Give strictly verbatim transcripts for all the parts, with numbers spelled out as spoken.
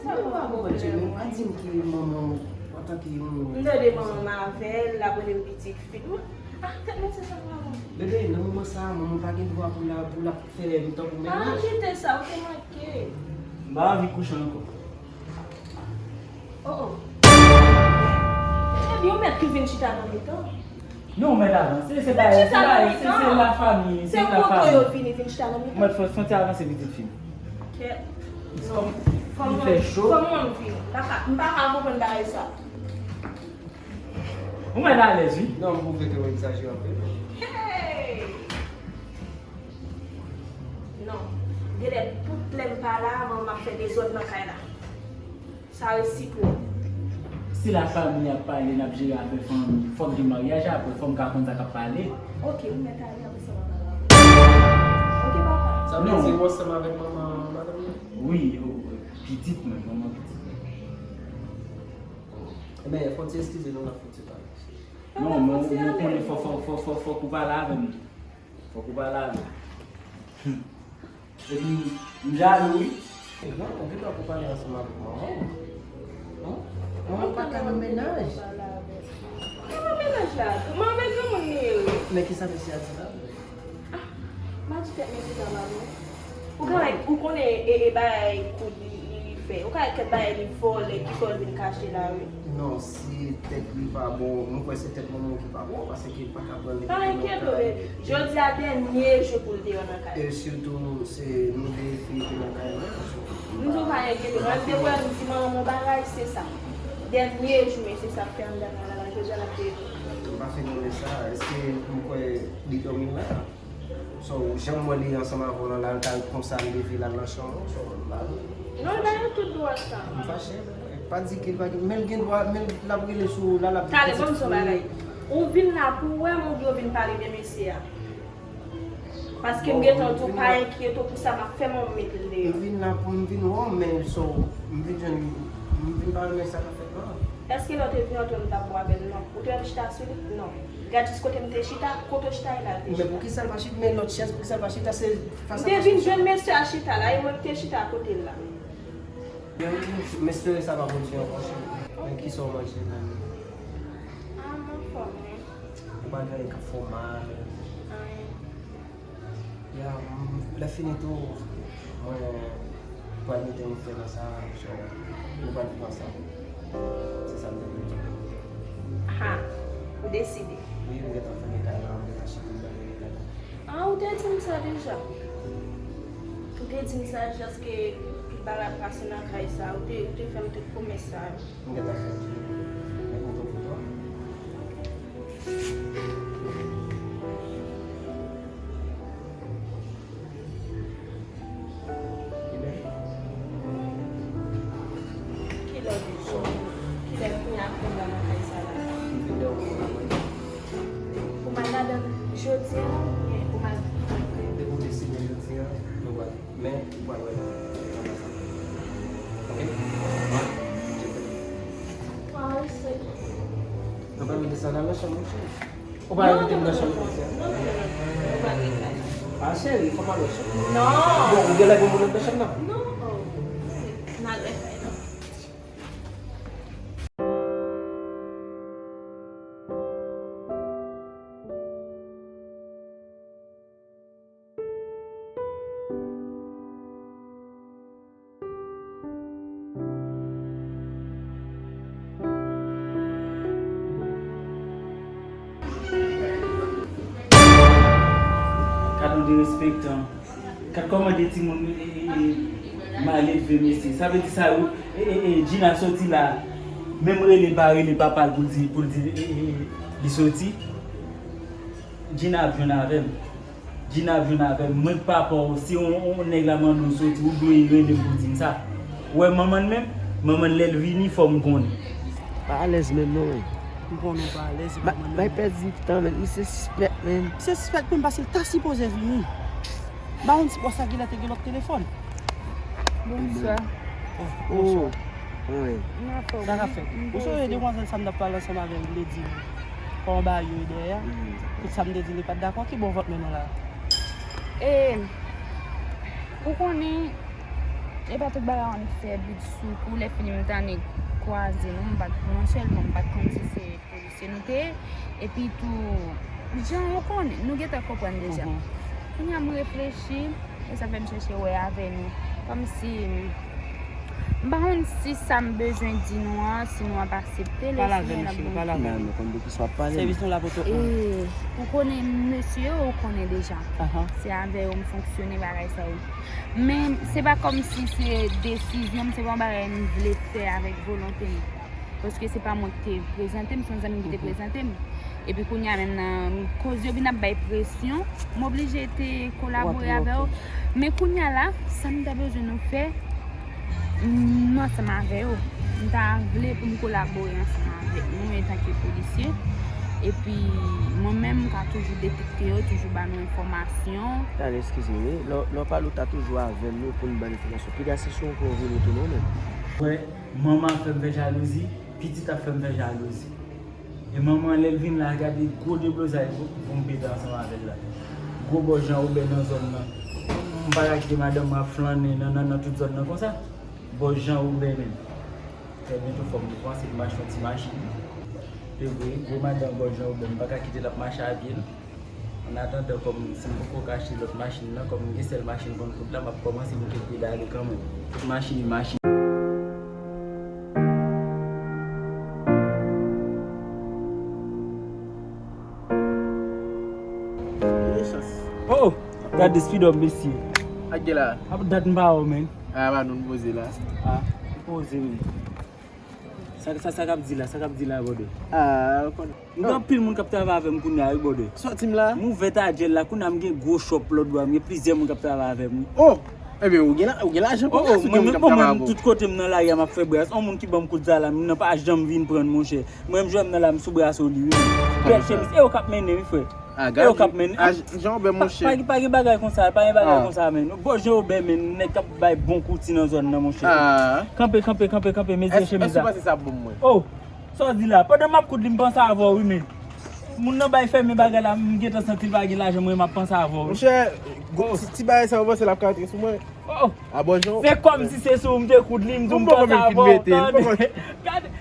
Mwen pa konprann, Jemima, pa di m ke manman w antanke yon... M tande manman m avè l, l ap rele m pitit fi l. Ah, tèt mwen se sa m pa konn. Bebe, nan moman sa a, manman w pa gen dwa pou l, pou l ap fè m tankou mennaj. Ah, kite sa, ou te manke. M pa anvi kouche ankò. Oh, oh. Ebyen, ou mèt ki vin chita nan mitan. Non, mèt avanse, se pa, se pa, se, se lafanmi, se lafanmi. Se kote yo vini, vin chita nan mitan. Mèt fè, fè ti avanse pitit fi m. Kèt. Non. Fò m, fò m anvi. M pa ka, m pa ka konprann bagay sa. Ou mèt alèz, wi. Non, m twouve ke w egzajere anpil. Hey! Non. Genlè tout lè m pa la, manman m ap fè dezòd nan kay la. Sa resipwòk. Si lafanmi ap pale, n ap jere afè fanmi, fòk gen maryaj apre, fò m ka konn sa k ap pale. Ok, ou mèt ale, apre sa w a pale avè l. Ok, papa. Sa vle di ou ansanm avèk manman madanm nan? Wi, pitit mwen, manman pitit mwen. Ebyen, fò w ti eskize nou, n ap fè w ti pale. Non, men ou konnen fò, fò, fò, fò, fòk ou pale avè m tou. Fòk ou pale avè m. Epi, m jalou, wi. Non, ou gen dwa pou pale ansanm avèk manman w. Non? Manman w pa ka nan mennaj. Ki nan mennaj la? Manman granmoun li ye, wi. Men kisa mesye a di la? Ah, m pa di tèt mesye sa mal, non. Ou ka, ou konnen e, e bagay kout li, li fè. Ou ka wè kèk bagay li vòlè, ki fè l vin kache la, wi. Non, si tèt li pa bon, mwen kwè se tèt manman w ki pa bon, paske l pa ka pran li. Pa enkyete w, men jodi a dènye jou pou l deyò nan kay la. E sitou, se nou de fi ki nan kay la. M di w pa enkyete w, m te wè m di manman m yon bagay, se sa. Dènye jou, men se sa k fè anndan kay la, jodi a l ap deyò. M pa fin renmen sa, èske m kwè li dòmi la? So, jan m wè li ansanm avè w lan, la, l ta konsa, l leve, l al nan chanm ou, so, m pa vle. Non, l ba yo tout dwa sa. M fache, men, pa di ke l pa gen, men l gen dwa, men l ap rele sou ou la, l ap di pitit fi. Talè, ban m di w yon bagay. Ou vin la pou w wè m oubyen w vin pale de mesye a? Paske m gentan di w pa enkyete w pou sa, m ap fè manman m mete l deyò. M vin la pou m vin wè w, men, so, m vin jwenn, m vin pa renmen sa k ap fèt la. Èske lè w te vini an tou m t ap bwè avè l? Non. Ou te wè m chita sou li? Non. Gad jis kote m te chita, kote w chita ye la l te chita. Men poukisa l pa chita? Men lòt chèz, poukisa l pa chita? Se fas a fas. M te vin jwenn mesye a chita la, e mwen ki te chita kote l la. Men ok, m espere sa pa pwodui ankò, cheri. Men kisa w manje menm? Ah, m anfòm, wi. Ou pa gen anyen k ap fè w mal? Anyen. Ya, m, lè fini tou, mwen pral mete yon fen nan sa, so, nou pral viv ansanm. Se sa m te vle di w. Ha, ou deside? Wi, m gentan fèmen kay la, m gentan chita m nan kay la. Ah, ou te di m sa deja. Ou te di m sa jiskaske tout bagay ap pase nan kay sa. Ou te, ou te fè m tout pwomès sa yo. M gentan fè l. Mwen kontan pou twa. Kilè? Kilè w vin? Kilè kounye a pou m nan kay sa la? M vin lè w konn la mwen. Pou m al ladan jodi a oubyen pou m al... Depi w deside jodi a, nou pral. Men, ou pral wè nan sa. Ok? Mwen, mwen, se... Ou pral mete sa nan chanm ou, cheri? Ou pral mete m nan chanm ou, cheri? Non, non, non, non, non. Ou pral rete la. Ah, cheri, fò m al wè chanm ou. Non. Bon, ou genlè gen moun anndan chanm nan? Non. N al wè kay la. Gad yon derespektan. Gad kòman de timoun, e, e, e, maledve mesye. Sa vle di sa, e, e, e, Gina soti la. Menm rele l pa rele papa l pou l di, pou l di, e, e, e, li soti. Gina ap jwenn avè m. Gina ap jwenn avè m. Mwen k papa w, si yon, yon nèg la mande w soti, ou dwe rele m pou di m sa. Ou wè manman l menm? Manman l lè l vini, fò m konnen. Pa alèz menm non, men. M konnen w pa alèz, se pa manman l. Bay pèdi tan, men. Misye sispèk, men. Misye sispèk menm paske l ta sipoze vini. Ba yon ti pòs la, genlè te gen lòt telefòn. Bonswa. Oh, bonswa. Wi. Sa k ap fèt? Ou sonje demwazèl sa m t ap pale ansanm avè l, m te di l kòman bagay yo ye dèyè a? Tout sa m te di l, li pa t dakò. Ki bò vant mennen w la? E, ou konnen, E pa tout bagay w ap fè bout sou kou, lè fini m t annik kwaze nou, m pa t, non sèlman m pa t konn si se polisye nou te ye, epi tou, jan ou konnen, nou gentan konprann deja. Kounye a m reflechi, e sa fè m chèche wè avè nou. Kòmsi, m pa konn si sa m bezwen di nou an, si nou ap aksepte l, e si nou ap bloke. Sèvis nou la pou tout moun. E, ou konnen mesye yo, ou konnen deja. Se avè yo m fonksyone, bagay sa yo. Men se pa kòmsi se desizyon m, se pa yon bagay m vle fè avèk volonte m. Paske se pa mwen ki te prezante m, se yon zanmi m ki te prezante m. Epi kounye a menm nan koze yo vin ap bay presyon, m oblije te kolabore avè yo. Men kounye a la, sa m ta bezwen nou fè, m ansanm avè yo. M ta vle pou m kolabore ansanm avèk nou antanke polisye. Epi mwen menm, m ka toujou detekte yo, toujou ba nou enfòmasyon. Tande, eskize m, wi. Lè, lè w pale, ou ta toujou avè m, wi, pou n ban n enfòmasyon. Piga se sou yon kou w vini tou, non, menm. Wè, manman ap fè m fè jalouzi, pitit ap fè m fè jalouzi. E manman, lè l vin la, gade gwo deblozay pou, pou m pete ansanm avè l la. Gwo bòs Jan Woben nan zòn nan. M pa ka kite madanm mwen ap flannen nan, nan, nan tout zòn nan konsa. Bòs Jan Woben menm. Trè byento fò m panse m achte yon ti machin. Se vre, gwo madanm bòs Jan Woben, m pa ka kite l ap mache a pye l. Annatandan, kòm si m poko ka achte lòt machin nan, kòm m gen sèl machin konn koud la, m ap kòmanse bouke pedale kanmenm. Tout machin e machin. Oh, oh, gade speed up, mesye. Ak gen la. Ap dat m pa wè w, men. Ah, ba nou poze la. Ah, poze, men. Sa, sa, sa k ap di la, sa k ap di la, brother? Ah, ou konn. M gen anpil moun k ap travay avè m kounye a, wi, brother. Sòti m la. M ouvè Tadjèl la, kounye a m gen gwo shop lòt bò a, m gen plizyè moun k ap travay avè m, wi. Oh! Ebyen, ou gen la, ou gen lajan kounye a, si ou gen moun k ap travay avè w. Tout kote m nan lari a, m ap fè bras. On moun ki ban m kout zalam, nan pa janm vin pran, monchè. Mwen menm, jwè m nan la, m sou bras li, wi. Bèl chemiz, e yo k ap mennen, wi, frè. Ah, e yo k ap mennen. Ah, Jan Woben, monchè. Pa, pa, pa gen bagay konsa, pa gen bagay konsa, men. Bòs Jan Woben, men, nèg k ap bay bon kouti nan zòn nan, monchè. Ah. Kanpe, kanpe, kanpe, kanpe, mezire chemiz la. Èske w panse sa ap bon pou mwen? Oh, sa w di la? Pandan m ap koud li, m panse avè w, wi, men. Moun nan bay fèmen bagay la, m gentan santi l pa gen lajan, mwen, m ap panse avè w, wi. Monchè, ti, ti bagay sa, ou panse l ap ka rantre sou mwen? Oh, oh. Ah, Bòs Jan. Se kòmsi se sou ou m te koud li, m di w m panse avè w, tande. Gade.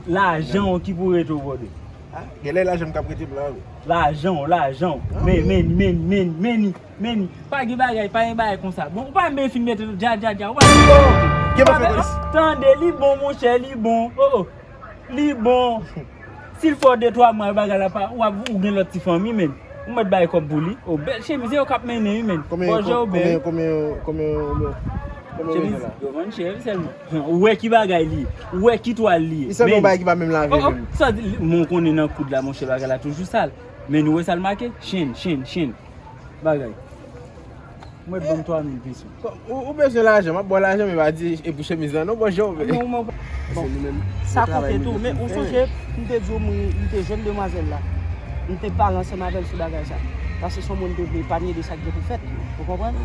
Lajan w ki pou rete w, brother. Ah, genlè lajan m k ap rete m la, wi. Lajan w, lajan w. Men, men, men, men, men, men. Pa gen bagay, pa gen bagay konsa. Bon, ou pa menm fin mete l dja, dja, dja. Ou pa menm. Oh, gen m ap fè polis. Tande, li bon, monchè, li bon. Oh, oh. Li bon. Si l fè w de twa mwa, bagay la pa, w ap, ou gen lòt ti fanmi, men. Ou mèt bay kòb pou li. Oh, bèl chemiz, e yo k ap mennen, wi, men. Bòs Jan Woben. Konbyen, konbyen, konbyen, konbyen, konbyen chemiz la? Yo vann chè, wi, sèlman. Ou wè ki bagay li ye. Ou wè ki twal li ye. Li sanble yon bagay ki pa menm lave menm. Oh, oh, sa di, men w konnen nan koud la, monchè, bagay la toujou sal. Men nou wè sa l make? Chenn, chenn, chenn. Bagay. Mwen ban m twa mil peso. Ou, ou bezwen lajan, m ap ba w lajan, men pa di e pou chemiz la non, Bòs Jan Woben. Bon, sa konte tou, men ou sonje, m te di w, m, m te jwenn demwazèl la. M te pale ansanm avè l sou bagay sa. Paske se yon moun m te vle epanye de sa k gen pou fèt. Ou konprann?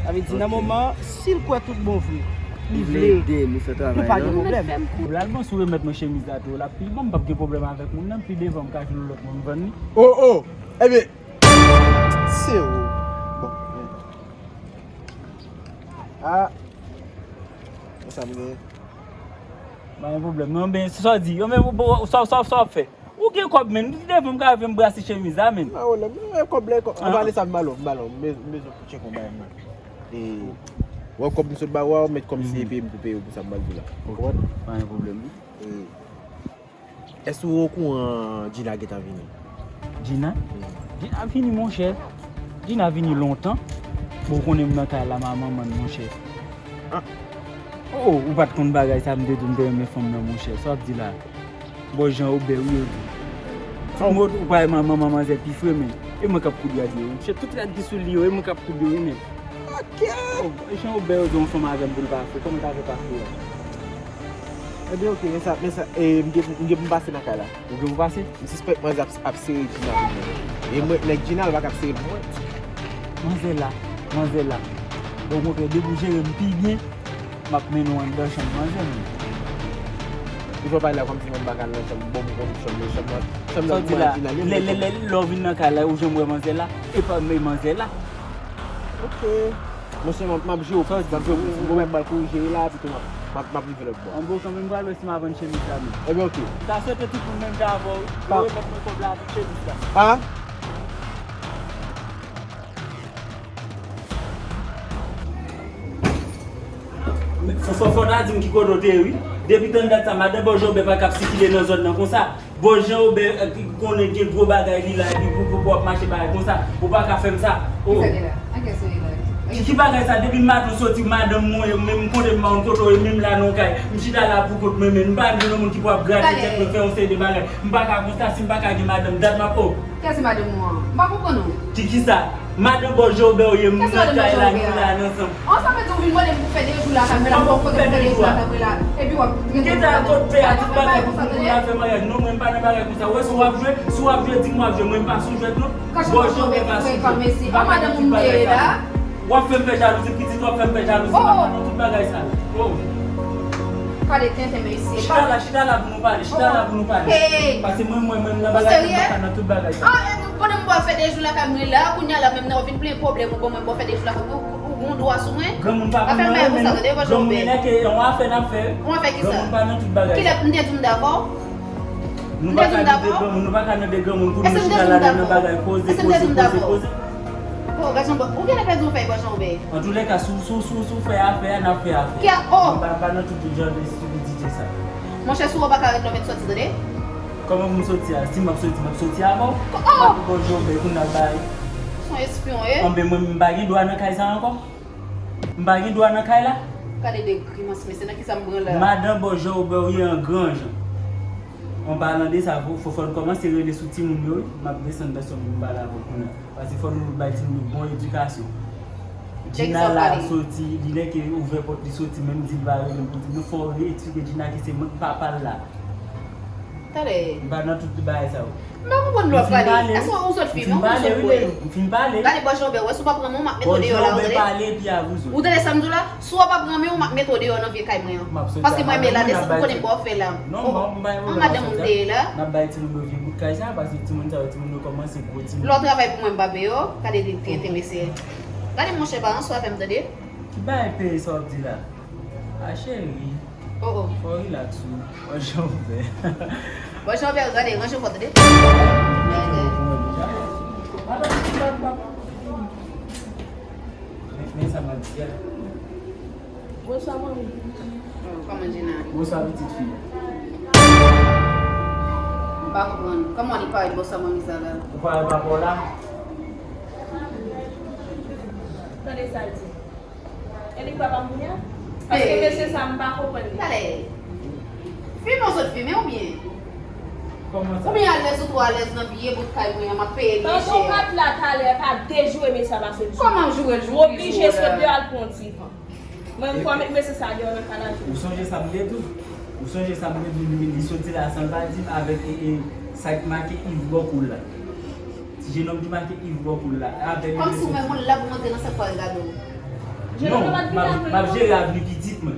Sa vle di, nan moman, si l kwè tout bon vre, li vle ede nou fè travay la, nou pa gen pwoblèm. Ou la, bon, si w remèt mwen chemiz la tou, l ap pi bon, m p ap gen pwoblèm avèk moun nan, pi devan m ka jwenn yon lòt moun, m vann li. Oh, oh! Ebyen, Se ou. Bon, men. Ah. Bon, sa m gen. Pa gen pwoblèm. Non, men, sa w di? Yo, men, bon, sa, sa, sa w ap fè? Ou gen kòb, men. Devan m ka fè m brase chemiz la, men. Non, non, non, kòb la, kòb. An pale sa, m ba l, m ba l, m be-, m bezwen pou tcheke yon bagay, men. E, wè kòb m sot ba ou a, ou mèt kòmsi epi m pou peye w pou sa m ba l di la. Ou konprann? Pa gen pwoblèm, wi. E, Èske ou okouran Djina gentan vini? Djina? Djina vini, monchè. Djina vini lontan. Bon, ou konnen m nan kay la, m a manman l, monchè. Ah. Oh, ou pa t konn bagay sa, m te di w m te renmen fanm nan, monchè. Sa w ap di la? Bòs Jan Woben, wi, yo di. Tout mòd ou pa renmen manman manzè pi fre, men. E mwen k ap koud rad yo, wi. Monchè, tout rad ki sou li yo, e mwen k ap koud yo, wi, men. Ok. Oh, Jan Woben, yo di yon fanm avè m pou l pa fre. Kòman ta fè pa fre a? Ebyen, ok, men sa, men sa, e, m gen, m gen pou m pase nan kay la. Ou gen pou pase? M sispèk manzè ap, ap sere Djina pou mwen. E mwen, nèg Djina, l pa ka ap sere pou mwen. Manzè la, manzè la. Bon, okontrè, depi w jere m pi byen, m ap mennen w anndan chanm manzè, men. Ou fè pale la kòmsi mwen m pa ka al nan chanm, bon, m konn chanm, chanm nan, chanm nan pou mwen, Djina, li menm. Lè, lè, lè, lè w vin nan kay la, ou janm wè manzè la, e pa men manzè la. Ok. Monchè, m ap, m ap jwe w pitit, m ap jwe w pitit. Bon, mwen pral korije w la, epi tou m ap, m ap, m ap rive lòt bò. An bon, kanmenm, m pral wè si m a vann chemiz la menm. Ebyen, oke. M ta swete tout moun menm jan avè w, yo remèt mwen kòb la avèk chemiz la. Ah? Fò, fò, fò w ta di m ki kote w te ye, wi. Depi tann dat sa, madan Bòjòbè pa ka ap sikile nan zòn nan konsa. Bòjòbè, eh, ki konnen gen gwo bagay li la, epi pou, pou, pou w ap mache bagay konsa, ou pa ka fè m sa. Oh. Kisa gen la? An kiyès ou ye la? Ki, ki bagay sa? Depi maten w soti, madanm mwen, menm kote m pa konn kote w ye, menm la nan kay. M chita la pou kont mwen menm. M pa vle nan moun ki pou ap grate tèt mwen, fè yon seri de bagay. M pa ka konsa, si m pa ka gen madanm, dat m ap, oh. Kiyès se madanm ou an? M pa konprann ou. Ki, kisa? Madan Bòjòbè ou ye, m nan kay la, nou la, n ansanm. An, sa vle di ou vin mande m pou fè de jou lakay mwen la, ou pa kote pou fè de jou lakay mwen la, epi w ap rete. Gen ta kot pè a, tout bagay pou, pou, pou n al fè maryaj. Non, mwen m pa nan bagay konsa. Ou wè, si w ap jwe, si w ap jwe, di m w ap jwe. Mwen m pa sou jwèt, non. Bòjòbè pa sou jwèt. M pa nan tout bagay sa. W ap fè m fè jalouzi, pitit, w ap fè m fè jalouzi. M pa nan tout bagay sa. Oh. Gade tenten mesye. Chita la, chita la pou nou pale, chita la pou nou pale. Hey! Paske mwen, mwen, mwen, nan bagay sa, m pa nan tout bagay sa. Ah, eh, pandan m ba w fè de jou lakay mwen la, kounye a la menm nan w vin plenyen pwoblèm ou ban mwen ba w fè de jou lakay mwen, ou, ou, ou gon dwa sou mwen. Granmoun pa konn nan renmen, non. Granmoun nèk e yon afè n ap fè. Yon afè ki sa? Granmoun pa nan tout bagay sa. Kilè m te di w m dakò? Nou pa ka nan de granmoun, nou pa ka nan de granmoun pou nou chita la nan bagay koze, koze, koze, koze. Oh, gason, ou genlè pèdi yon fèy bò janbe. Antoulèka, si w, si w, si w, si w fè afè a, n ap fè afè a. Kè, oh! M pa, m pa nan tout jan de estipidite sa. Monchè, si w pa ka ret la, w mèt soti, tande? Kòman pou m soti a? Si m ap soti, m ap soti avè w. Oh! M ap bò janbe, kounye a bay. Se yon espyon, eh? Anben, mwen, m pa gen dwa nan kay sa ankò? M pa gen dwa nan kay la? Gade de grimas, mesye, nan kisa m pran la? Madan bò janbe ou ye an gran jan. An palan de sa, fò, fò, fò n kòmanse rele sou timoun yo, wi. M ap desann pèsòn pou m pale avè w kounye a. Paske fò nou bay timoun yo bon edikasyon. Djina la soti, li nèk ouvè pòt li soti, menm di l pa rele m pou di m non, fò w reeksplike Djina ke se mwen k papa l la. Talè. M pa nan tout bagay sa yo. M pa konprann lè w ap pale. Èske ou sot fim, ou sot bwè? M fin pale, wi. M fin pale. Gade bò janbe, wè si w pa pran men w, m ap mete w deyò la, ou tande? Ou tande sa m di w la? Si w pa pran men w, m ap mete w deyò nan vye kay mwen an. Paske mwen menm la, desann, ou konnen m pa w fè la. Non, m pa, m pa gen pwoblèm avèk sa. An madanm ou te ye la. M ap bay timoun yo vye bout kay sa, paske timoun sa yo, timoun yo kòmanse gwo timoun. Lè w travay pou mwen, m pa peye w. Gade de tenten mesye. Gade monchè, pa ansou avè m, tande? Ki bagay peye sa w ap di la? A cheri. Oh, oh. Fò w rilaks wi. Bò janbe. Bò janbe, gade, ranje kò w tande. Men, men sa m ap di a. Bonswa manmi. Oh, kòman Djina? Bonswa pitit fi. M pa konprann. Kòman li parèt bonswa manmi sa la? Ou parèt pa bò la? Tande sa l di. E li papa m kounye a? Paske mesye sa m pa konprann li. Talè. Fime w sot fime oubyen? Kòman sa? Oubyen alèz ou twò alèz nan vye bout kay mwen an, m ap peye l byen chè. Pandan w pa t la talè, pa dejoure mesye a pase l sou mwen. Kòman joure l, joure l? M oblije sot deyò al pran yon ti van. Mwen m fò met mesye sa deyò nan kay la. Ou sonje sa m te di w? Ou sonje sa m te di w, li, li soti la san l pa di m avèk, e, e, sa k make Yves bò kou l la. Ti jenòm ki make Yves bò kou l la, avèk li te soti. Kòmsi w menm ou la pou m antre nan sa k pral gade w. Non, m ap, m ap jere avni pitit mwen.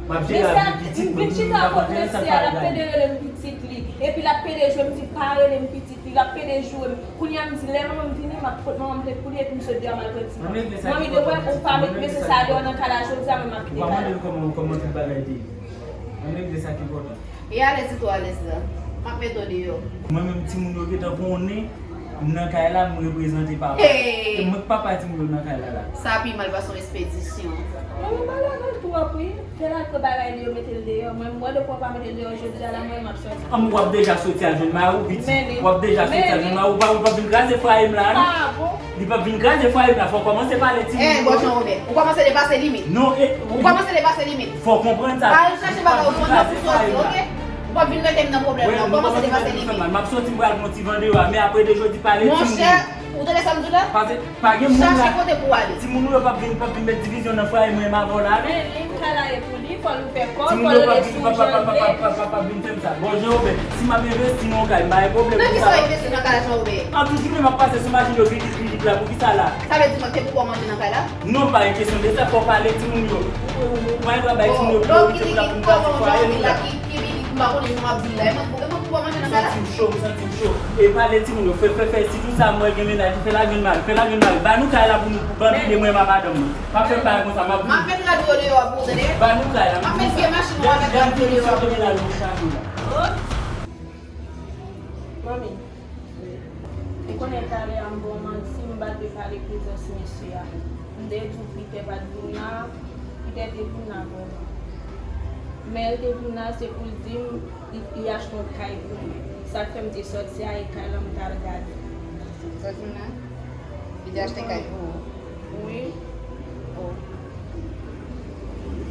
M ap jere avni pitit mwen. M vin chita kot mesye a, l ap pede rele m pitit li. Epi l ap pede joure m, di pa rele m pitit li, l ap pede joure m. Kounye a m di lè manman m vini, m ap pot manman m plent pou li epi m sot deyò m al pran ti van. Manmi de wè ou pa met mesye sa deyò nan kay la jodi a, mwen m ap kite kay la. Ou pa mande l kòman, kòman tout bagay te ye. Ann regle sa ki enpòtan. E alèz ou twò alèz la. M ap mete w deyò. Mwen menm timoun yo gentan konnen m nan kay la, m reprezante papa. Hey! E mwen k papa timoun yo nan kay la la. Sa pi mal pase yon espedisyon. Mwen menm pale avè l twòp wi. Fè l al pran bagay li yo mete l deyò. Mwen m wè depi w pa mete l deyò jodi a la, mwen m ap sòti. An, w ap deja soti al jwenn mari w, pitit. W ap deja soti al jwenn mari w, ou pa, ou pa vin kraze fwaye m la non. Ah bon? Li p ap vin kraze fwaye m la, fò w kòmanse pale timoun yo. Eh, bò janbe. Ou kòmanse depase limit. Non, e, ou kòmanse depase limit. Fò w konprann sa. Al chache bagay ou konn nan pou sòti, oke? Ou p ap vin mete m nan pwoblèm non. Ou kòmanse depase limit. M ap soti, m pral pran ti van deyò a, men apre de jodi pale timoun yo. Monchè, ou tande sa m di w la? Pase, pa gen moun la. Chache kote pou w ale. Timoun ou yo p ap vin, p ap vin met divizyon nan fwaye mwen m avè w la non. Men li, kay la e pou li, fò l ouvè kò l, fò l rele sou jan l vle. Timoun yo p ap vin, p ap, p ap, p ap, p ap vin fè m sa. Bò janbe, si m ap envesti nan yon kay, m pa gen pwoblèm pou sa. Nan kisa w envesti nan kay la, Janbe? An, tout jounen m ap pase sou machin yo, bidik, bidik la, poukisa la? Sa vle di mwen te pou ba w manje nan kay la? Non, pa gen kesyon de sa, fò w pale timoun yo. Ou, ou, ou pa gen dwa bay timoun yo priyorite pou l ap vin kraze fwaye nou la. Ki, ki bidik, m pa konnen, m ap di l la. E mwen, e mwen pou ba w manje nan Santi m cho, m santi m cho. E pale timoun yo, fè, fè, fè, si tout sa m wè gen mennaj, fè lage n mare, fè lage n mare. Ba nou kay la pou nou, pou ban pile mwen, ma madanm mwen. Pa fè m bagay konsa, m ap vini. M ap met rad yo deyò pou ou tande. Ba nou kay la. M ap met vye machin nou avèk rad yo deyò pou ou. Manmi, ou konnen talè a m ba w manti, m pa t vle pale prezans mesye a. M te di w Pitè pa t vin la, Pitè te vin la vrèman. Men l te vin la, se pou l di m li, li achte yon kay pou mwen. Sa k fè m te sòti a, e kay la m t al gade. Sa w di m la? Li te achte kay pou ou? Wi. Oh.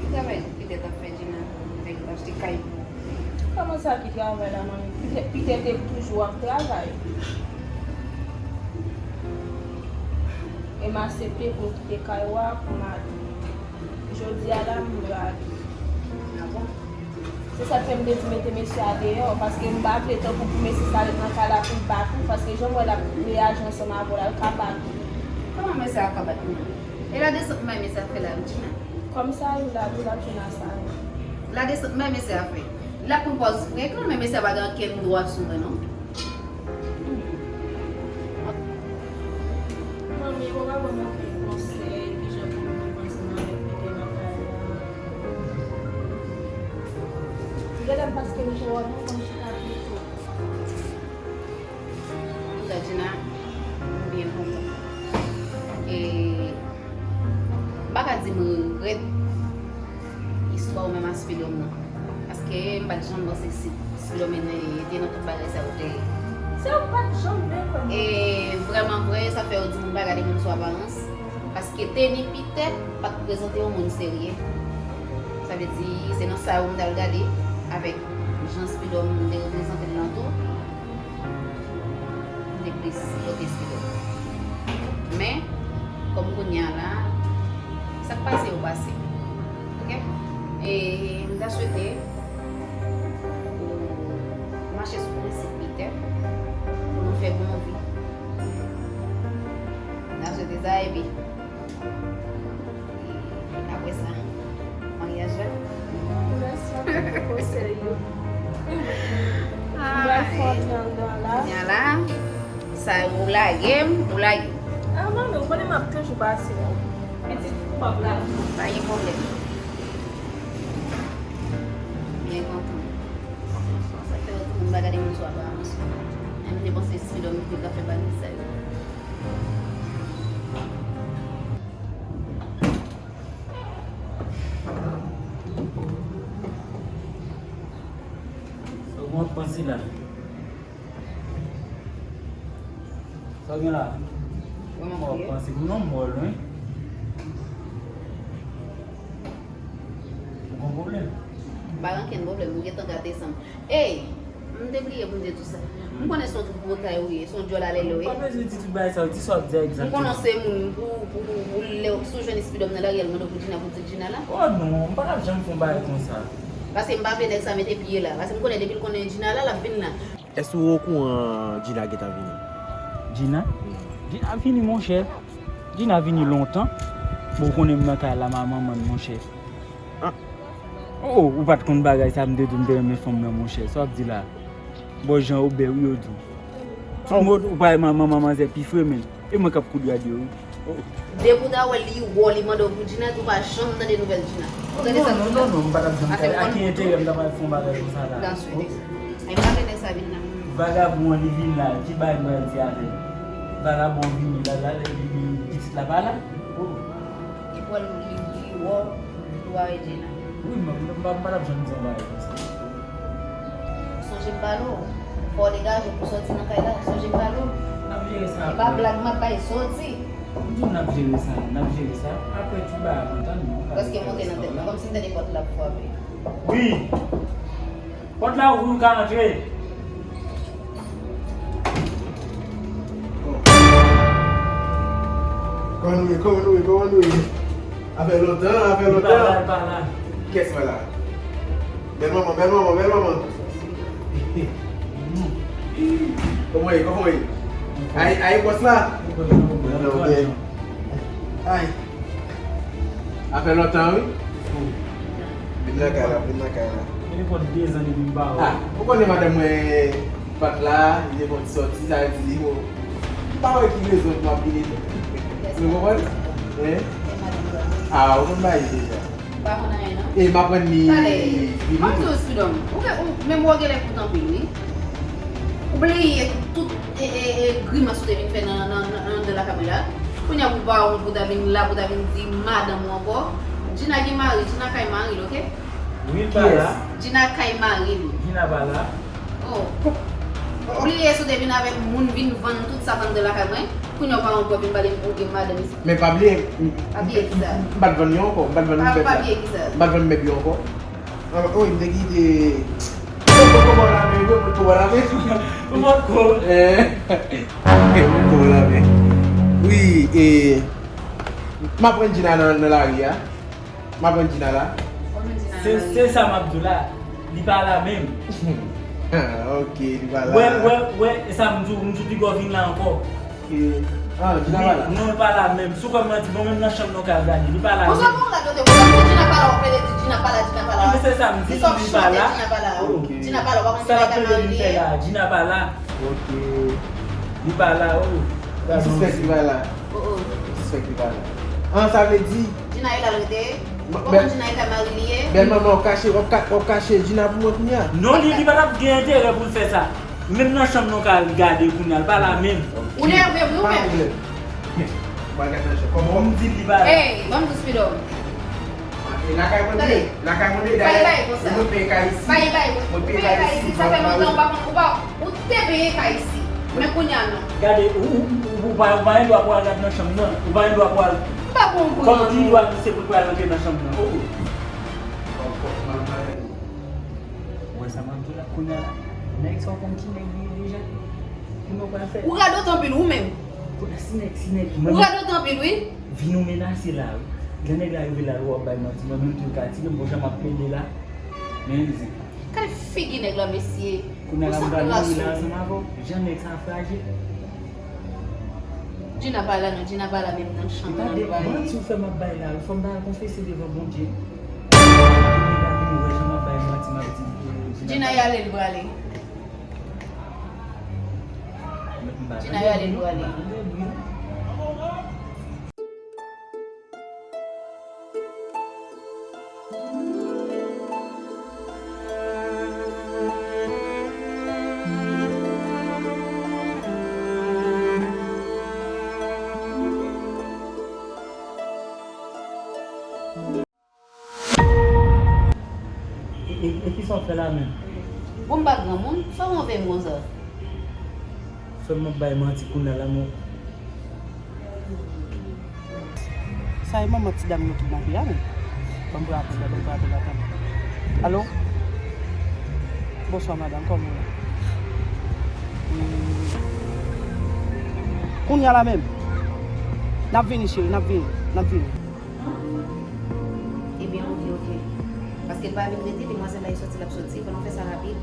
Ki travay Pitè t ap fè, Djina, pou li te achte kay pou ou? Kòman sa, ki travay la, manmi? Pitè, Pitè te toujou ap travay. E m aksepte pou l kite kay ou a pou m ale. Jodi a la, m lage. Ah bon? Se sa k fè m te di mete mesye a deyò, paske m pa vle tankou pou mesye sa ret nan kay la pou l bat ou, paske jan m wè l ap reyaji ansanm avè w la, l ka bat ou. Kòman mesye a ka bat mwen? E ladesant may mesye a fè la, Djina? Kòm sa, ou la, ou la, Djina, sa. Ladesant may mesye a fè. L ap pran pòz frekan, men mesye a pa gen okenn dwa sou mwen, non. Manmi, ou pa ban m okenn konsèy, kijan pou m viv ansanm avèk Pitè nan kay la? Gade m paske m te wè nou konn chita pito. Antouka, Djina, m byen kontan. E m pa ka di m regrèt istwa ou menm ak Spidòm nan. Paske m pa t janm panse si Spidòm te nan tout bagay sa yo te ye. Se ou pa t janm vle kwè nan. E vrèman vre, sa fè yo di moun pa gade moun sou aparans. Paske te ni Pitè pa t prezante yon moun serye. Sa vle di, se nan sa yo m t al gade, avèk jan Spidòm te reprezante l lan tou. M te plis pote Spidòm. Men, kòm kounye a la, sa k pase yo pase. Oke? E m ta swete ou mache sou prensip Pitè pou nou fè bon vi. M ta swete sa, epi E apre sa, maryaj la. Mèsi anpil pou konsèy yo. M pral fè yon ti anndan la. Kounye a la, sa ou lage m, ou lage m. Ah, manmi, ou konnen m ap toujou pase w. Pitit, ou p ap lage m. Pa gen pwoblèm. Byen kontan. Sa fè yo di moun pa gade moun sou aparans. Menm te panse Spidòm te ka fè bagay sa yo. Sa w ap panse la? Sa w gen la? Kòman w ap panse? Moun nan mò lwen. Ou gen pwoblèm? M pa gen okenn pwoblèm, ou gentan gate san m. Ey! M te bliye pou m te di w sa. M konnen se yon tripotay ou ye, se yon djòl alèlè ou ye. Ou pa bezwen di tout bagay sa yo, di sa w ap di a egzakteman. M konnen se moun pou, pou, pou lè, si w jwenn Spidòm nan lari a, l mande w pou Djina, pou di Djina la. Oh non, m pa t ap janm fè yon bagay konsa. Paske m pa vle nèg sa mete pye la. Paske m konnen depi l konnen Djina la, l ap vin la. Èske w okouran Djina gentan vini? Djina? Djina vini, monchè. Djina vini lontan. Bon, ou konnen m nan kay la, manman m, monchè. Ah. Oh, ou pa t konn bagay sa, m te di w m te renmen fanm nan, monchè. Sa w ap di la? Bon, jan ou bè, wi, yo di w. Tout mo ou pa renmen manman manzè pi fre, men. E mwen k ap koud rad yo, wi. Oh. Depi w ta wè li wè w, li mande w pou Djina, ou pa janm tande nouvèl Djina. Ou tande sa m di w la? Non, non, non, m pa t ap janm tande. A ki enterè m ta pral fè yon bagay konsa la? Dans with it. Ay, m pa vle nèg sa vin nan. Vagabon an, li vin la, ki bagay m pral di avè l? Vagabon an vini la, la, li, li, pitit la pa la? Oh. Li pral, li, li wè w, li wè Djina. Wi, m, m, m, m pa t ap janm di yon bagay konsa. Sonje m pale w. Fò w degaje w pou sòti nan kay la. Sonje m pale w. N ap jere sa apre. E pa blag m ap bay, sòti. M di w n ap jere sa, n ap jere sa. Apre tout bagay ap antann nou. Prèske monte nan tèt mwen, kòmsi m tande pòt la ap frape. Wi! Pòt la ouvri, ou ka antre. Kòman nou ye, kòman nou ye, kòman nou ye? Afè lontan, afè lontan. Li pa la, li pa la. Kiyès mwen la? Bèl manman, bèl manman, bèl manman. Kòman w ye, kòman w ye? Ay, ay, bòs la? Ay. Afè lontan, wi. Vin nan kay la, vin nan kay la. Gen nenpòt de zan depi m pa wè. Ah, ou konnen madanm mwen, Pat la, li te fè yon ti sòti, sa vle di li bon. M pa wè ki rezon pou m ap vini tou. Ou konprann? Hein? Ah, ou konn bagay deja. Ou pa konn anyen, non? E m aprann li vini tou. Tande, m ap di w, Spidòm, ou gen, ou, menm ou gen lè kout anpil, wi. Ou bliye tout, e, e, e, grimas ou te vin fè nan, nan, nan, nan anndan lakay mwen la. Kounye a pou w pa wont pou w ta vin la, pou w ta vin di madanm ou ankò. Gina gen mari, Gina kay mari l, oke? Wi, l pa la. Gina kay mari l. Gina pa la. Oh. Ou bliye si w te vin avèk moun vin vann tout sa k anndan lakay mwen? Kounye a w pa ankò vin pale m pou gen madanm isi. Men pa bliye, m, pa bliye kisa? M pa t vann yo ankò, m pa t vann mèb la. Pa bliye kisa? M pa t vann mèb yo ankò. Ah, wi, m te kite. Ou poko lave, wi, ou poko lave. Ou poko. Eh, ou poko lave. Wi, e, m aprann Gina nan, nan lari a. M aprann Gina la. Se, se sa m ap di w la. Li pa la menm. Ah, ok, li pa la. Wè, wè, wè, e sa m di w, m di w piga w vin la ankò. Ok. Ah, Gina pa la. Non, li pa la menm. Si w kwè m manti, bon, menm nan chanm nan w ka al gade. Li pa la menm. Bon, sa bon, la, kote, bon, sa bon, Gina pa la, w ap pede di Gina pa la, Gina pa la. Non, men se sa m di, li pa la. Gina pa la. Ok. Gina pa la, w pa konn Gina ka mari li ye. Gina pa la. Ok. Li pa la, oh. M sispèk li pa la. Oh, oh. M sispèk li pa la. Ah, sa vle di Gina e la l rete? Ou pa konn Gina e ka mari li ye? Bèl manman, w ap kache, w ap ka-, w ap kache Gina pou mwen kounye a? Non, li, li pa t ap gen enterè pou l fè sa. Menm nan chanm nan w ka al gade kounye a, l pa la menm. Ou nève vre ou menm? Pa pwoblèm. Mwen gade nan chanm. Kòman m di l li pa la? Ey, ban m di w Spidòm. E lakay mwen m ye. Lakay mwen m ye, dayè, mwen peye kay isi. Mwen peye kay isi, sa fè lontan ou pa konn, ou pa, ou te peye kay isi. Men kounye a non. Gade, ou, ou, ou, ou pa, ou pa gen dwa pou al rete nan chanm nan. Ou pa gen dwa pou al. M pa pou yon goud. Kòm ki dwa se pou l pral rantre nan chanm nan? Oh, oh. Ou wè sa m ap di w la, kounye a la, nèg sa w konn ki nèg li ye deja? Kouman w pral fè? Ou radòt anpil ou menm. Kounye a, si nèg, si nèg. Ou radòt anpil, wi. Vin ou menase la, wi. Lè nèg la rive la, w ap bay manti. Mwen menm tou, l ka tire m, bon, jan m ap pede la. Men, zi. Gade figi nèg la, mesye. Kounye a la, m pral mouri la ansanm avè w. Jan nèg sa frajil. Gina pa la non, Gina pa la menm nan chanm nan, li pa ye. Manti w fè m ap bay la, fò m ta al konfese devan Bondye. Kounye a la vin wè jan m ap bay manti, m ap di l ke Gina pa la. Gina y ale, l prale. Gina y ale, l prale. E, e, e kisa w fè la menm? Bon, m pa granmoun, sa w anvè m konsa? Fè m ap bay manti kounye a la, men. Sa e manman ti dam yo kidnape a menm. Ban m pran apèl la, ban m pran apèl la, tann. Alo? Bonswa, madanm, kòman w ye? Hmm. Kounye a la menm. N ap vini, cheri, n ap vini, n ap vini. Ebyen, oke, oke. Paske l pa vin rete, demwazèl la, li sòti, l ap sòti, fò nou fè sa rapid.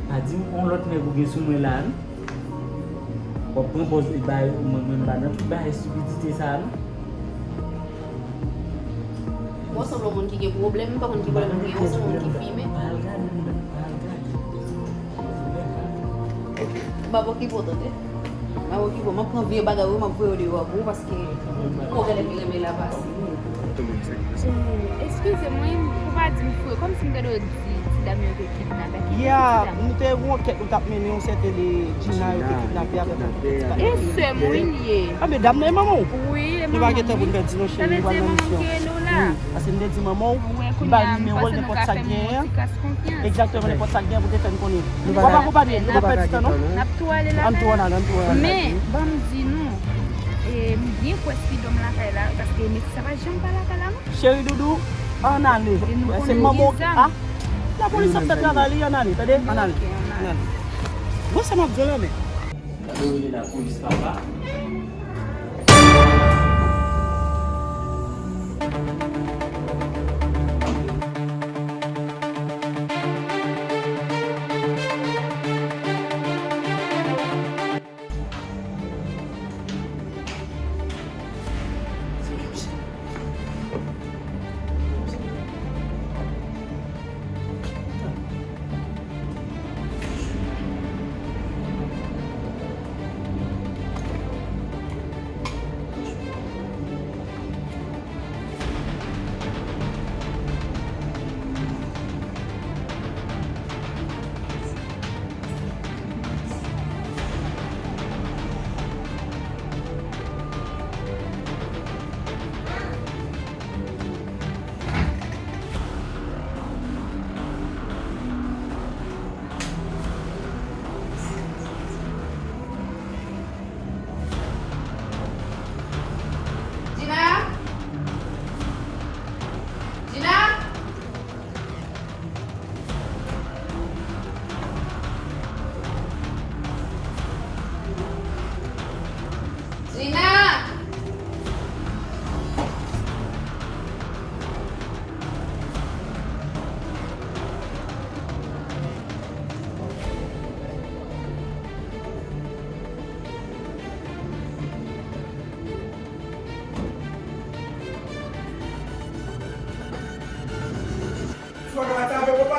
Pa di m yon lòt nèg ou gen sou mwen la, non? W ap pran pòz e bay mwen, mwen m pa nan tout bagay estipidite sa a, non? Ou sanble yon moun ki gen pwoblèm, m pa konn ki pwoblèm ou gen, ou sanble yon moun ki fimen. Pa al gade, pa al gade. M ap okipe w tande. M ap okipe w. M ap pran vye bagay ou, m ap voye yo deyò pou ou, paske m wè w genlè pi renmen la pase. Eskize mwen, ou pa di m fre, kòmsi m tande w di ti dam yo te kidnape. Ki ti dam? Ya, nou te yon ankèt nou t ap mennen, yon sèten de Gina yo te kidnape avèk yon ti dam. E sè m wi l ye. A, men dam nan e manman w? Wi, e manman m wi. Nou pa gen tan pou n pèdi non, cheri, nou pral nan misyon. Wi, paske m te di manman w, li bay nimewo l, nenpòt sa k genyen. Egzakteman, nenpòt sa k genyen pou te fè n konnen. W ap akonpanye n, nou p ap pèdi tan non. N ap tou ale la. Ann tou al, ann tou al. Men, ban m di nou, e, m byen kwè Spidòm lakay la, paske mesye sa pa janm pa lakay la non. Cheri doudou, ann ale. Se manman w ki, a, lapolis ap fè travay li, ann ale, tande, ann ale. Ann ale. Bon, sa m ap di w la, men. Gade w rele lapolis, papa.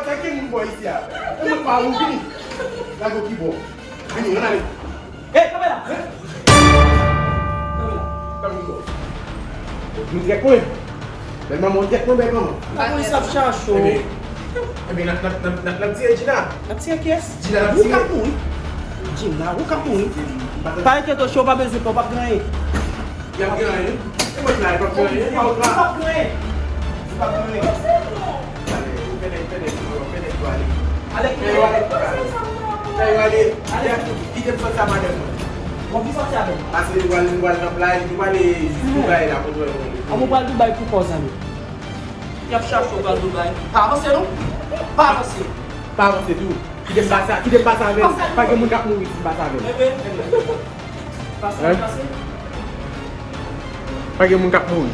Sa ki moun bò isi a? E mwen pa ou vini. Lage w ki bò. Vini, ann ale. Hey, kanpe la! Kanpe la. Kanpe la. Nou trèt mwen. Bèl manman, ou trèt mwen, bèl manman. Lapolis ap chache w. Ebyen, ebyen, n ap, n ap, n ap, n ap, n ap tire Gina. N ap tire kiyès? Gina, n ap tire. Ou k ap mouri. Gina, ou k ap mouri. Pa enkyete w, chè, w pa bezwen pè, w p ap gen anyen. Y ap gen anyen. E mwen la, y ap gen anyen. Y ap gen anyen. Y ap gen anyen. Ale, ou fè nèg, fè nèg, fè nèg yo ale. Ale, fè yo ale. Fè yo ale. Ale. Kite m sòti a madanm mwen. Bon, ki sòti avè m? Paske li pral, li pral nan play, li pral jis pou bay la, pou Dubai. An, mwen pral Dubai pou kò, zanmi. Y ap chache w pral Dubai. Pa avanse, non. Pa avanse. Pa avanse tou. Kite m pase, kite m pase avè l. Pa gen moun k ap mouri si m pase avè l. Enben, enben. Pase, pase. Pa gen moun k ap mouri.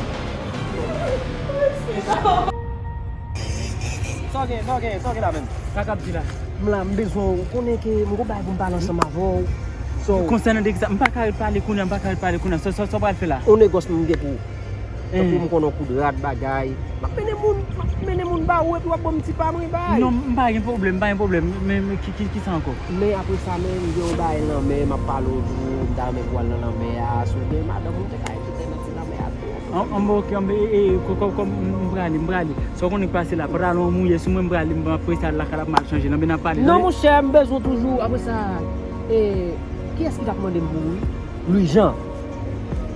Sa w gen, sa w gen, sa w gen la menm? Sa k ap di la? M la, m bezwen w, ou konnen ke m gon bagay pou m pale ansanm avè w. So, konsènan de ki sa, m pa ka ret pale kounye a, m pa ka ret pale kounye a. Sa, sa, sa w pral fè la? On negòs m gen pou ou. Tankou m konnen w koud rad bagay. M ap mennen moun, m ap mennen moun ba ou epi w ap ban m ti pa m wi bay. Non, m pa gen pwoblèm, m pa gen pwoblèm. Men, men ki, ki, ki sa ankò? Men apre sa, men m gen yon bagay lanmè, m ap pale w tou, m ta renmen pou w al nan lanmè a. Si w gen madanm ou, m te ka envite nan ti lanmè a tou. An, an, bon, ok, an, e, e, kò, kò, kò, m, m prale, m prale. Sa w konnen k pase la, pantalon an mouye sou mwen, m prale, m ap prese al lakay la pou m al chanje. Lanmè n ap pale. Non, monchè, m bezwen w toujou. Apre sa, e, kiyès ki t ap mande m pou ou? Louis Jean.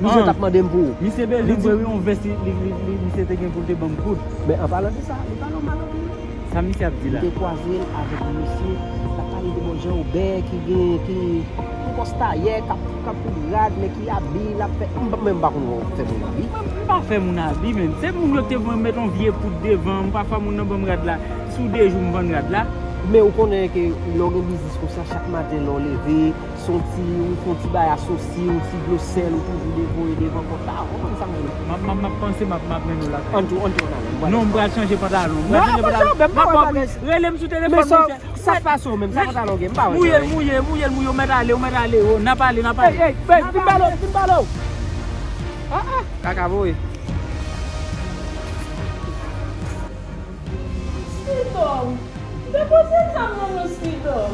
Louis Jean t ap mande m pou ou. Misye bezwen vre wi yon vès li, li, li, li, misye te gen pou l te ban m kout. Men an palan de sa, li pale w mal anpil. Sa misye ap di la? M te kwaze l avèk yon mesye, l ap pale de bò Jan Wobè ki gen, ki yon kòs tayè, k ap, k ap koud rad, men ki abi, l ap fè, m, men m pa konn fè moun abi. Mwen, m pa fè moun abi, men se moun yo ki te voye m met yon vye poud devan m, pafwa moun nan ban m rad la, sou de jou m vann rad la. Men ou konnen ke lè w gen biznis konsa, chak maten lè w leve, se yon ti, ou fè yon ti bagay asosi, yon ti dlo sèl, ou toujou devoye devan pòt la, ou konprann sa m vle di. M ap, m ap, m ap panse, m ap, m ap mennen w lakay. Ann tou, ann tou, ann ale. Non, m pral chanje pantalon. M pral chanje pantalon. M ap ba w, rele m sou telefòn, monchè. Sa k pase w menm, sa pantalon gen, m pa wè sa. Mouye l, mouye, mouye l, mouye, w mèt ale, w mèt ale, o, n ap ale, n ap ale. Ey, ey, ey, vin pale w, vin pale w. Ah, ah. Kaka voye. Freedom! Depoze zam nan men Freedom!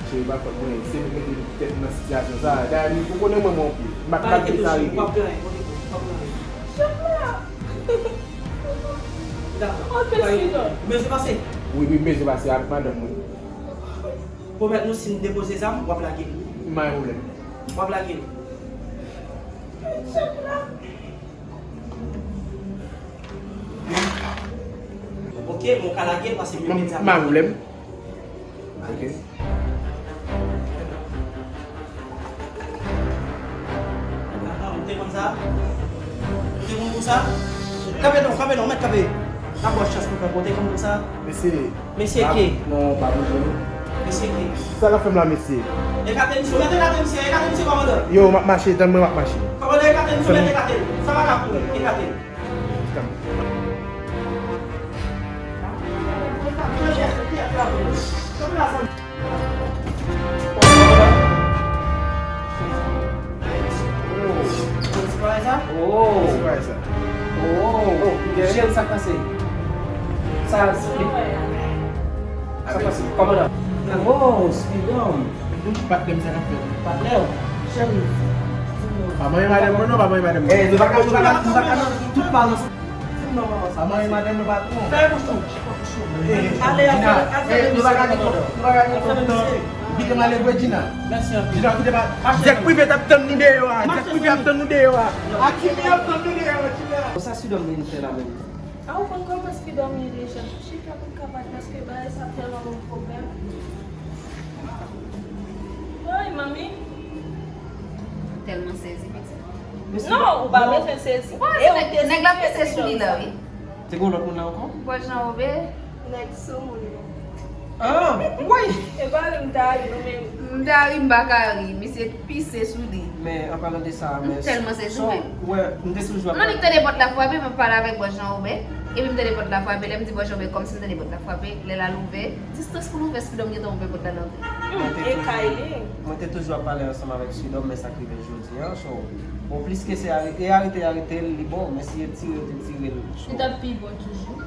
Cheri, pa fòt mwen, se nou mete tèt nan sitiyasyon sa a. Dayè, ou konnen mwen, mwen, m pa, m pa vle sa rive. W ap gen anyen, w ap gen anyen. Chèf la! Dakò. Ok, Freedom. Bezwen pase? Wi, wi, bezwen pase avèk madanm mwen. Pwomèt nou, si n depoze zam, w ap lage l. M pa gen pwoblèm. W ap lage l. Chèf la! Ok, bon, ka lage l, pase m imedyaman. M pa pwoblèm. Ok. Ou te konn sa? Ou te konn pou sa? Kanpe non, kanpe non, mèt kanpe. N ap ba w chans pou kanpe. Ou te konn pou sa? Mesye. Mesye ki? Non, pa bezwen. Mesye ki? Sa l ap fè m la, mesye? Ekate misye, mèt ekate misye, ekate misye, kòmandan. Yo, m ap mache, tann mwen, m ap mache. Kòmandan, ekate misye, mèt ekate l. Sa pa ka kouri, ekate l. Ti bagay sa? Oh. Ti bagay sa. Oh. Jèn sa k pase. Sa, sa k pase. Kòmandan. Oh, Speedom. Patnè m, sa k ap fèt? Patnè w. Cheri. Pa manyen madanm mwen non, pa manyen madanm mwen. Eh, nou pa ka, nou pa ka, nou pa ka nan tout balans. Di m non, manman sa. Pa manyen madanm mwen, patwon. Fè bouch ou. Ale, al fè, al fè, eh, nou pa ka gen tan, nou pa ka gen tan. Kite m ale vre, Gina. Mèsi anpil. Gina, kite pa. Jet prive t ap tann nou deyò a. Jet prive ap tann nou deyò a. Akimi ap tann nou deyò a, Gina. Sa Speedom vin fè la menm? A, ou konn kòman Speedom ye deja. Chita pou n ka pale paske bagay sa ap tèlman ban m pwoblèm. Woy, manmi. Tèlman sezi, pitit. Non, ou pa bezwen sezi. Ou pa wè se nèg, nèg la pise sou li la, wi. Te gen lòt moun la ankò? Bò Jan Wobe. Nèg sou moun yo. Ah, woy! E pa ri m ta ri, non, men. M ta ri, m pa ka ri. Misye pise sou li. Men, an palan de sa, men. M tèlman sezi, men. Wè, m te toujou ap. Mwen, li tande pòt la frape, m ap pale avèk Bò Jan Wobe. Epi m tande pòt la frape. Lè m di Bò Jan Wobe, kòmsi m tande pòt la frape. Lè l al ouvè, distans pou l ouvè, Speedom gentan ouvè pòt la nan. Mwen te toujou, e kay li. Mwen te toujou ap pale ansanm avèk Speedom, men sa k rive jodi a, so, bon, plis ke se arete, e arete, arete l, li bon, men si e tire, yo te tire l, so. Li t ap pi bon toujou.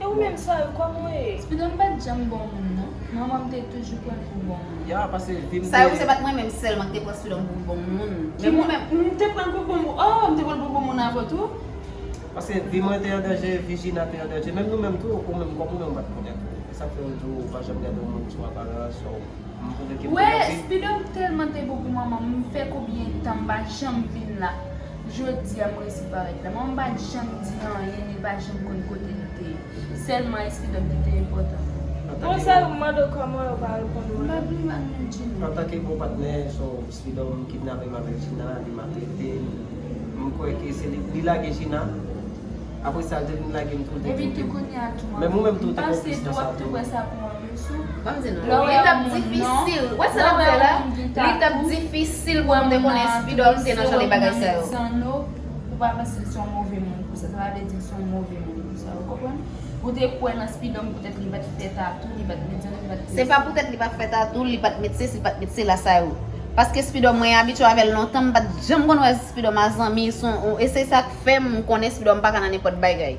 E Ou menm, Sayou, kòman w ye? Spidon pa t janm bon moun, non. Manman m te toujou pran l pou bon moun. Ya, paske vi m Sayou, se pa t mwen menm sèlman ki te pran Spidon pou bon moun. Men ou menm. M te pran l pou bon moun. Oh, m te pran l pou bon moun avè w tou. Paske vi mwen te an danje, vi Gina te an danje. Menm nou menm tou, ou menm kòm ou menm ou pa t konnen tou. E sa k fè yo di w pa janm gade yon moun sou aparans, so, m twouve ke m te Wè, Spidon tèlman te bon pou manman m, m fè konbyen tan m pa janm vin la. Jodi a m resi parèt la. Manman m pa t janm di anyen, li pa janm konn kote l te ye. Sèlman Spidon ki te enpòtan pou mwen. Bon, Sayou, m mande w kòman yo pa reponn ou. M pa bliye ak nou Gina. Antanke bon patnè, so, Spidon kidnape m avèk Gina, li maltrete m. M kwè ke se li, li lage Gina. Apre sa, l te vin lage m tou, l te Epi tou kounye a tou. Menm ou menm tou, te konplis nan sa tou. Ban m di nou, li t ap difisil. Wè sa l ap fè la? Li t ap difisil pou m te konnen Spidon te nan jan de bagay sa yo. Ou pa panse l se yon move moun pou sa. Sa pa vle di l se yon move moun pou sa. Ou konprann? Ou te kwè nan Spidon poutèt li pa t fè tatou, li pa t met zanno, li pa t met. Se pa poutèt li pa t fè tatou, li pa t met sesi, li pa t met sela, Sayou. Paske Spidon mwen abitye avè l lontan, m pa t janm konn wè Spidon a zanmi, se yon, e se sa k fè m konnen Spidon pa ka nan nenpòt bagay.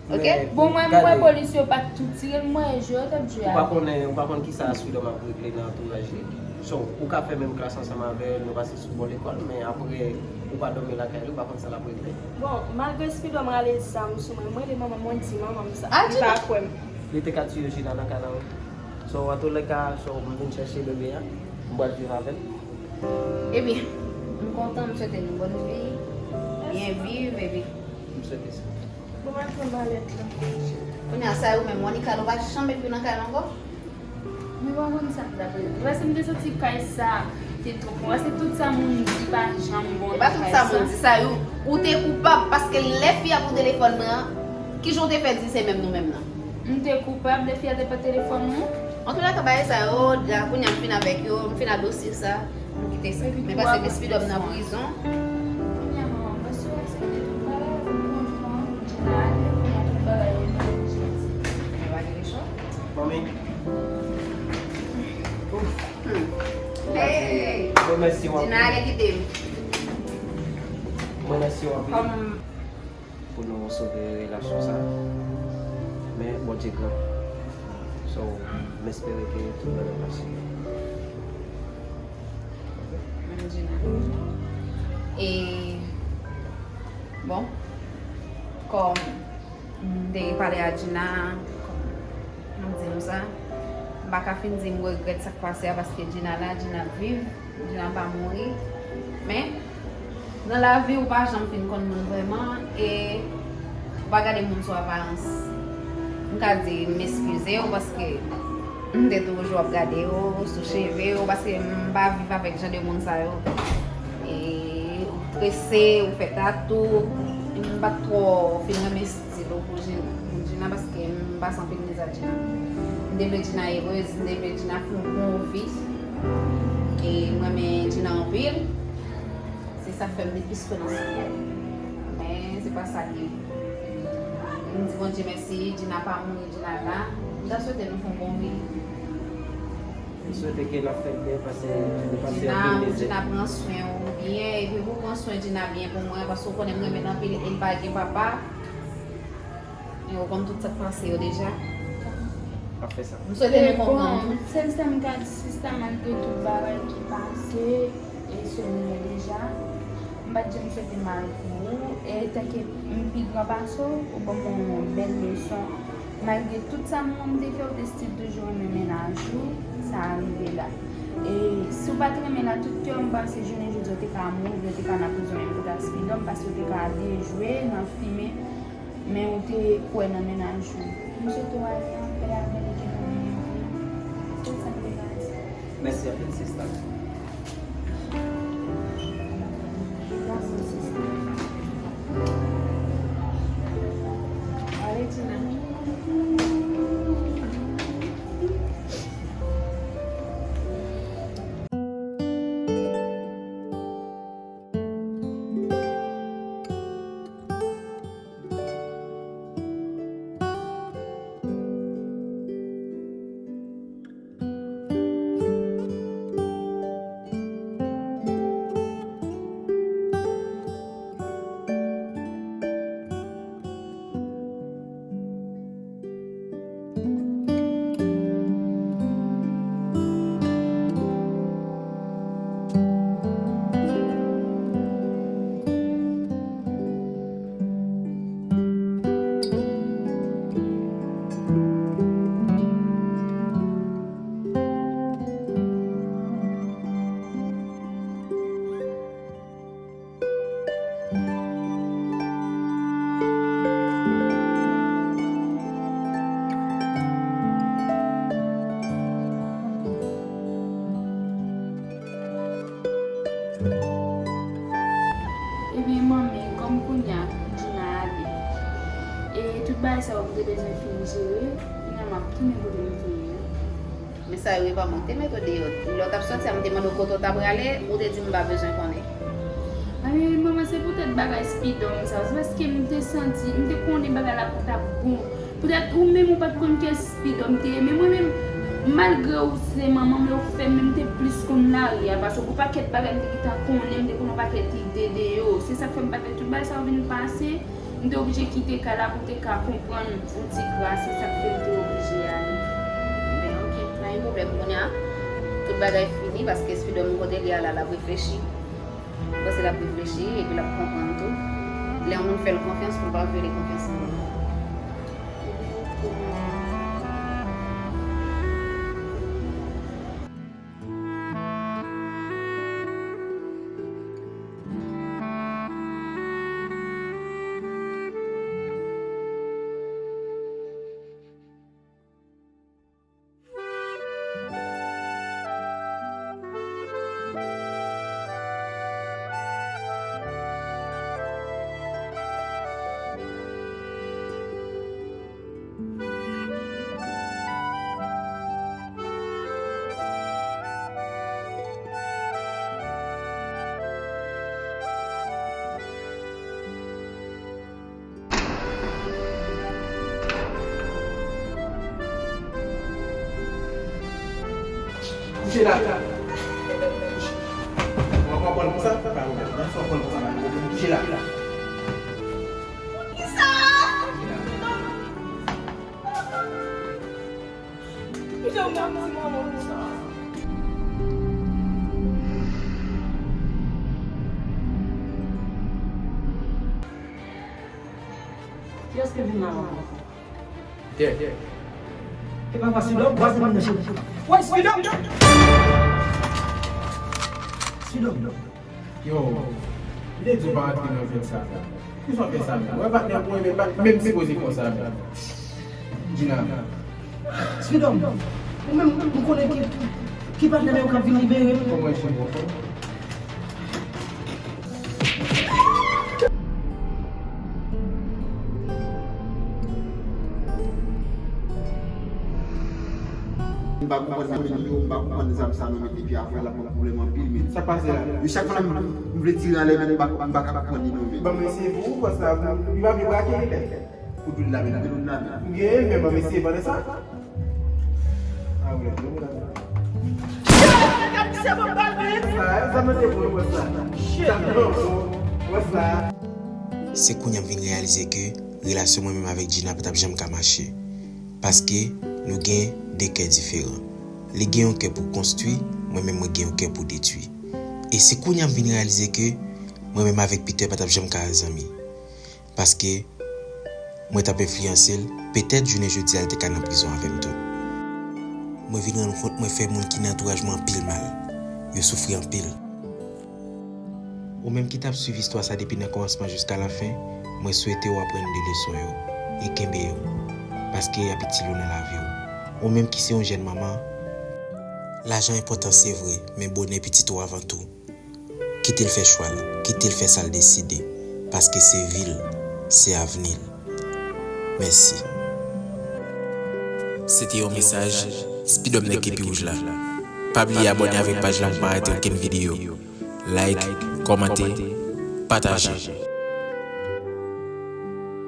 Ok? Bon, mwen, m wè polis yo pa t tou tire l, m wè jwe yo t ap jwe avè l. Ou pa konnen, ou pa konn kisa Spidon ap regle nan antouraj li. So, ou ka fè menm klas ansanm avè l, nou pase sou bò lekòl, men apre, ou pa dòmi lakay li, ou pa konn sa l ap regle. Bon, malgre Spidon rale zam sou mwen, mwen rele manman m, mwen di manman m sa. Li pa kwè m. Li te ka tiye Gina nan kay la, wi. So, antoulèka, so, m vin chèche bebe a, m pral viv avè l. Ebyen, m kontan, m swete nou bòn vi, byen viv, epi. M swete sa. Bon, mwen pran malèt la. Kounye a, Sayou menm, Monica, nou pa janm met pye nan kay la ankò? Mwen pa konn sa m t ap rele. Paske m te santi kay sa te twòp mwen. Paske tout sa moun di pa janm bon nan kay sa. E pa tout sa moun di, Sayou. Ou te koupab, paske lè fi a pran telefòn mwen an, kijan w te fè di se menm nou menm nan? M te koupab lè fi a te pran telefòn mwen. Antoulèka, bagay sa yo, la, kounye a m fin avèk yo, m fin adosye sa. Nou kite sa. Men pase Miss Freedom nan prizon. Kounye a manman m, paske w aksepte tout bagay, ou kontan, Gina ale, kounye a tout bagay yo nan jodi. Men pa gen chwa. Manmi. Hey! Mwen mèsi w anpil. Gina ale kite m. Mwen mèsi w anpil. Kòm pou nou sove relasyon sa. Men Bondye gran. So, m espere ke tout bagay pase. Menm Gina. E, bon, kòm m te pale a Gina, kòm m di nou sa, m pa ka fin di m regrèt sa k pase a paske Gina la, Gina ap viv. Gina pa mouri. Men, nan lavi, ou pa janm fin konn moun vrèman, e ou pa gade moun sou aparans. M ka di, m eskize w, paske m te toujou ap gade w, sou cheve w, paske m pa viv avèk jan de moun sa yo. E ou trese, ou fè tatou, m pa t twò fin renmen Dilo pou Gina, pou Gina, paske m pase anpil miz a Gina. M te vle Gina erez, m te vle Gina fè yon bon vi. E m renmen Gina anpil. Se sa k fè m met plis kwè nan Seyè. Men se pa sa k rive. M di Bondye mèsi, Gina pa mouri, Gina la. M ta swete nou fè yon bon vi. M swete ke n ap fè l byen, paske nou pase anpil mizè. Gina, Gina pran swen ou byen, epi pou pran swen Gina byen pou mwen, paske ou konnen m renmen l anpil, e l pa gen papa. E ou konn tout sa k pase yo deja. M ap fè sa. M swete nou konprann tou. Sèl sa m ka di sista, malgre tout bagay ki pase, e sou nou yo deja. M pa t janm swete mal pou ou. E tanke m pi gran pase w, ou ban m yon bèl leson. Malgre tout sa moun te fè, ou te still toujou renmen mennaj ou, sa rive la. E si w pa t renmen l a tout kè w, m panse jounen jodi a w te ka mouri, ou te ka nan prizon menm kou ta Spidòm, paske w te ka dejwe nan fimen, men ou te kwè nan mennaj ou. M swete w ale anpè avè l e ke l renmen viv. Se sa m te ka di. Mèsi anpil, sista. Bagay sa yo m te bezwen fin jere, kounye a m ap tounen kote m te ye a. Men sa yo e pa mwen k te mete w deyò. Lè w t ap sòti a, m te mande w kote w t ap prale, ou te di m pa bezwen konnen. Anmwey, manman, se poutèt bagay Spidòm sa. Se paske m te santi, m te konnen bagay la pou t ap bon. Poutèt ou menm ou pa t konn kiyès Spidòm te ye, men mwen menm, malgre ou se manman m, lè w fè m, men m te plis konn lari a pase w. Gon pakèt bagay m te gentan konnen, m te konn yon pakèt ide de yo. Se sa k fè m pa t vle tout bagay sa yo vin pase. M te oblije kite kay la pou m te ka konprann yon ti kras, se sa k fè m te oblije ale. Men ok, pa gen pwoblèm. Kounye a, tout bagay fini, paske Spidòm kote li a la, l ap reflechi. M panse l ap reflechi, epi l ap konprann tou. Lè yon moun fè l konfyans, pou l pa vyole konfyans moun nan. Kouche la. W ap pran pou sa? Pa pwoblèm. Nan sa w pran pou sa, pa pwoblèm. Kouche la. Poukisa? Kouche la. Kouche la, m ap di manman pou sa. Kiyès ki vin la ankò? Dè. E pa vwa Spidòm, vwa se moun nan cheri. Woy, Spidòm! Spidòm. Yo, m te di w pa rantre nan vèb sa. Poukisa w fè sa menm? Wè patnè w mwen menm, pa menm sipoze fè w sa menm. Dina. Spidòm, ou menm, m konnen ki, ki, ki patnè men ou k ap vin libere m. Kòman cheri w anfòm? M pa konprann nan men yo, m pa konprann zam sa nou met depi afè la ban m pwoblèm anpil, men. Sa k pase la? Yo chak fwa m, m vle tire anlè men m pa, m pa ka pran li non, men. Ban m eseye pou ou, kòs la, li pa vle brake li lè. Pou doul la, men, pou doul la, men. M gen men ban m eseye pandan sa. Ah, wi, wi, wi. Sa, sa mete pou wè sa. Shit. Sa, non, wè sa. Se kounye a m vin reyalize ke relasyon mwen menm avèk Gina pa t ap janm ka mache. Paske nou gen de kè diferan. Li gen yon kè pou konstwi, mwen menm mwen gen yon kè pou detwi. E se kounye a m vin reyalize ke mwen menm avèk Peter pa t ap janm ka zanmi. Paske mwen t ap enfliyanse l, petèt jounen jodi a l te ka nan prizon avè m tou. Mwen vin rann kont mwen fè moun ki nan antouraj mwen anpil mal. Yo soufri anpil. Ou menm ki t ap swiv istwa sa depi nan kòmansman jiska lafen, mwen swete w aprann de leson yo e kenbe yo, paske y ap itil ou nan lavi w. Ou menm ki se yon jèn manman, lajan enpòtan se vre, men bonè pitit ou avan tou. Kite l fè chwa l, kite l fè sa l deside, paske se vi l, se avni l. Mèsi. Se te yon mesaj Spidòm nèg kepi wouj la. Pa bliye abòne avèk paj la pou pa rate okenn videyo. Like, kòmante, pataje.